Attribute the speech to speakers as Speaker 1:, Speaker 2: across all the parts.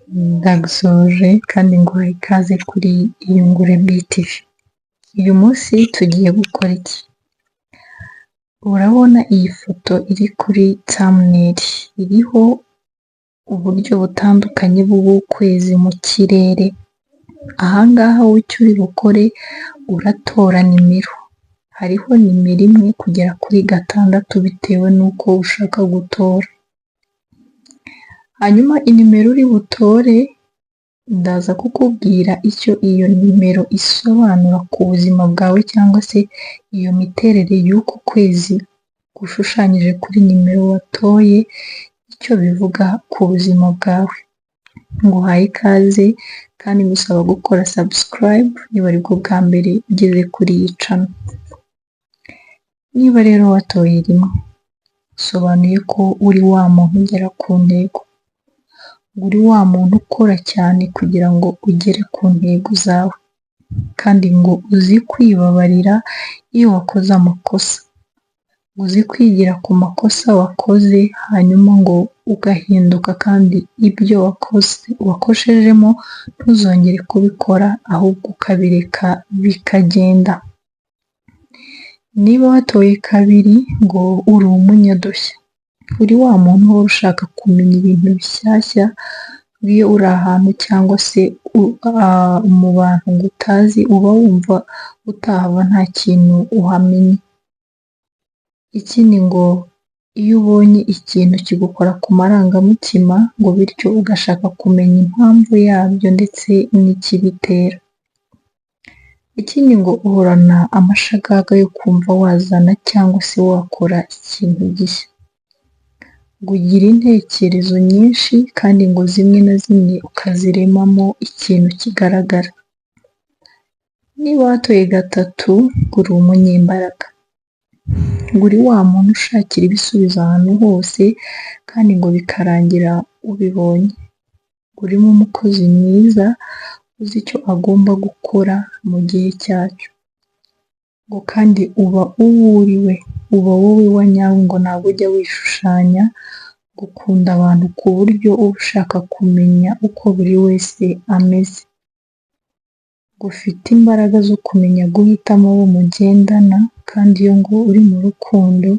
Speaker 1: Ndagusuhuje kandi nguhaye ikaze kuri Iyungure BTV. Uyu munsi tugiye gukora iki? Urabona iyi foto iri kuri thumbnail, iriho uburyo butandukanye bw'ukwezi mu kirere. Aha ngaha wowe icyo uri bukore, uratora nimero. Hariho nimero 1 kugera kuri 6 bitewe n'uko ushaka gutora. Hanyuma inimero uri butore, ndaza kukubwira icyo iyo nimero isobanura ku buzima bwawe cyangwa se iyo miterere y'uku kwezi gushushanyije kuri nimero watoye, icyo bivuga ku buzima bwawe. Nguhaye ikaze kandi ngusaba gukora subscribe niba aribwo bwa mbere ugeze kuri iyi channel. Niba rero watoye 1, bisobanuye ko uri wa muntu ugera ku ntego. Uri wa muntu ukora cyane kugira ngo ugere ku ntego zawe, kandi ngo uzi kwibabarira iyo wakoze amakosa. Uzi kwigira ku makosa wakoze, hanyuma ngo ugahinduka, kandi ibyo wakoze wakoshejemo ntuzongere kubikora, ahubwo ukabireka bikagenda. Niba watoye 2, ngo uri umunyadushya. Uri wa muntu uhora ushaka kumenya ibintu bishyashya, iyo uri ahantu cyangwa se mu bantu ngo utazi, uba wumva utahava nta kintu uhamenye. Ikindi, ngo iyo ubonye ikintu kigukora ku marangamutima, ngo bityo ugashaka kumenya impamvu yabyo ndetse n'ikibitera. Ikindi, ngo uhorana amashagaga yo kumva wazana cyangwa se wakora ikintu gishya. Ngo ugira intekerezo nyinshi, kandi ngo zimwe na zimwe ukaziremamo ikintu kigaragara. Niba watoye 3, ngo uri umunyembaraga. Ngo uri wa muntu ushakira ibisubizo ahantu hose, kandi ngo bikarangira ubibonye. Urimo umukozi mwiza uzi icyo agomba gukora mu gihe cyacyo. Ngo kandi uba uwo uri we, uba wowe wa nyawe, ngo ntabwo ujya wishushanya, ukunda abantu ku buryo uba ushaka kumenya uko buri wese ameze. Ngo ufite imbaraga zo kumenya guhitamo abo mugendana, kandi iyo ngo uri mu rukundo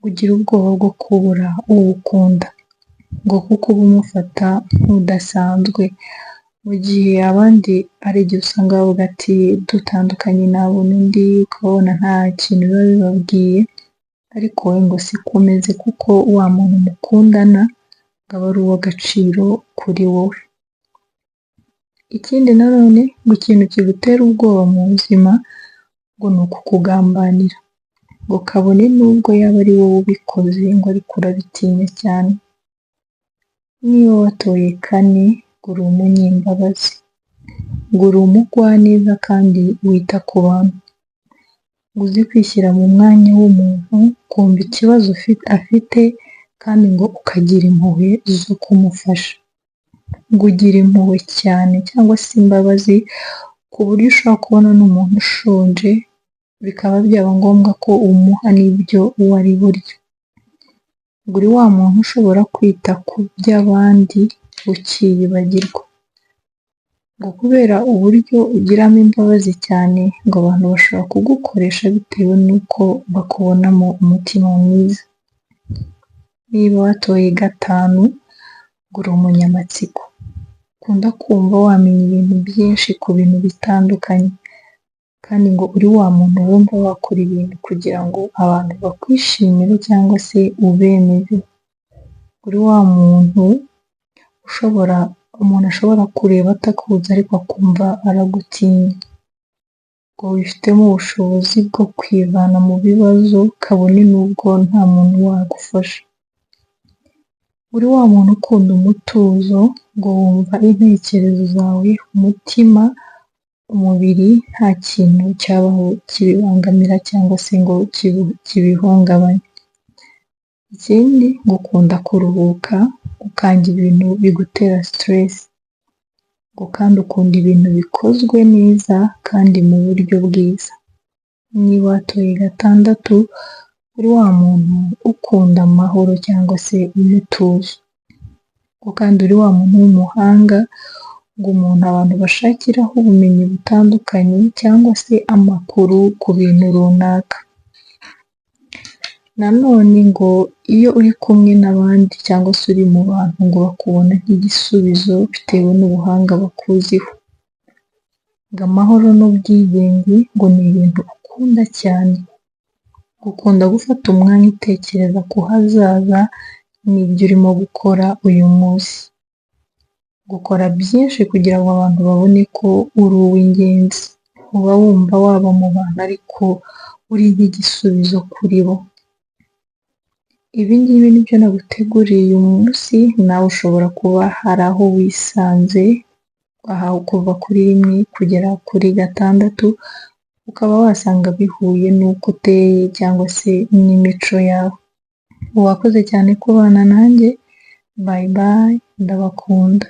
Speaker 1: ugira ubwoba bwo kubura uwo ukunda, ngo kuko uba umufata nk'udasanzwe, mu gihe abandi hari igihe usanga bavuga ati dutandukanye nabona undi, ukabona nta kintu biba bibabwiye, ariko wowe ngo siko umeze, kuko wa muntu mukundana ngo aba ari uw'agaciro kuri wowe. Ikindi nanone, ngo ikintu kigutera ubwoba mu buzima ngo ni ukukugambanira, ngo kabone n'ubwo yaba ari wowe ubikoze, ngo ariko urabitinya cyane. Niba watoye 4, ngo uri umunyembabazi, ngo uri umugwaneza kandi wita ku bantu, ngo uzi kwishyira mu mwanya w'umuntu, ukumva ikibazo afite, kandi ngo ukagira impuhwe zo kumufasha. Ngo ugira impuhwe cyane cyangwa se imbabazi, ku buryo ushobora kubona n'umuntu ushonje bikaba byaba ngombwa ko umuha n'ibyo wari burye. Ngo uri wa muntu ushobora kwita ku by'abandi ukiyibagirwa. Ngo kubera uburyo ugiramo imbabazi cyane, ngo abantu bashobora kugukoresha bitewe n'uko bakubonamo umutima mwiza. Niba watoye 5, ngo uri umunyamatsiko. Ukunda kumva wamenya ibintu byinshi ku bintu bitandukanye, kandi ngo uri wa muntu wumva wakora ibintu kugira ngo abantu bakwishimire cyangwa se ubemeze. Uri wa muntu ushobora, umuntu ashobora kureba atakuzi ariko akumva aragutinya. Ngo wifitemo ubushobozi bwo kwivana mu bibazo kabone n'ubwo nta muntu wagufasha. Uri wa muntu ukunda umutuzo, ngo wumva intekerezo zawe, umutima, umubiri nta kintu cyabaho kibibangamira cyangwa se ngo kibihungabanye. Ikindi, ngo ukunda kuruhuka, ukanga ibintu bigutera stress. Ngo kandi ukunda ibintu bikozwe neza kandi mu buryo bwiza. Niba watoye 6, uri wa muntu ukunda amahoro cyangwa se umutuzo. Ngo kandi uri wa muntu w'umuhanga, ngo umuntu abantu bashakiraho ubumenyi butandukanye cyangwa se amakuru ku bintu runaka. Nanone ngo iyo uri kumwe n'abandi cyangwa se uri mu bantu ngo bakubona nk'igisubizo bitewe n'ubuhanga bakuziho. Ngo amahoro n'ubwigenge ngo ni ibintu ukunda cyane. Ukunda gufata umwanya utekereza ku hazaza n'ibyo urimo gukora uyu munsi. Gukora byinshi kugira ngo abantu babone ko uri uw'ingenzi. Uba wumva waba mu bantu ariko uri nk'igisubizo kuri bo. Ibi ngibi ni byo naguteguriye uyu munsi, nawe ushobora kuba hari aho wisanze, aha kuva kuri rimwe kugera kuri gatandatu, ukaba wasanga bihuye n'uko uteye cyangwa se n'imico yawe. Wakoze cyane kubana nanjye, bye bye, ndabakunda.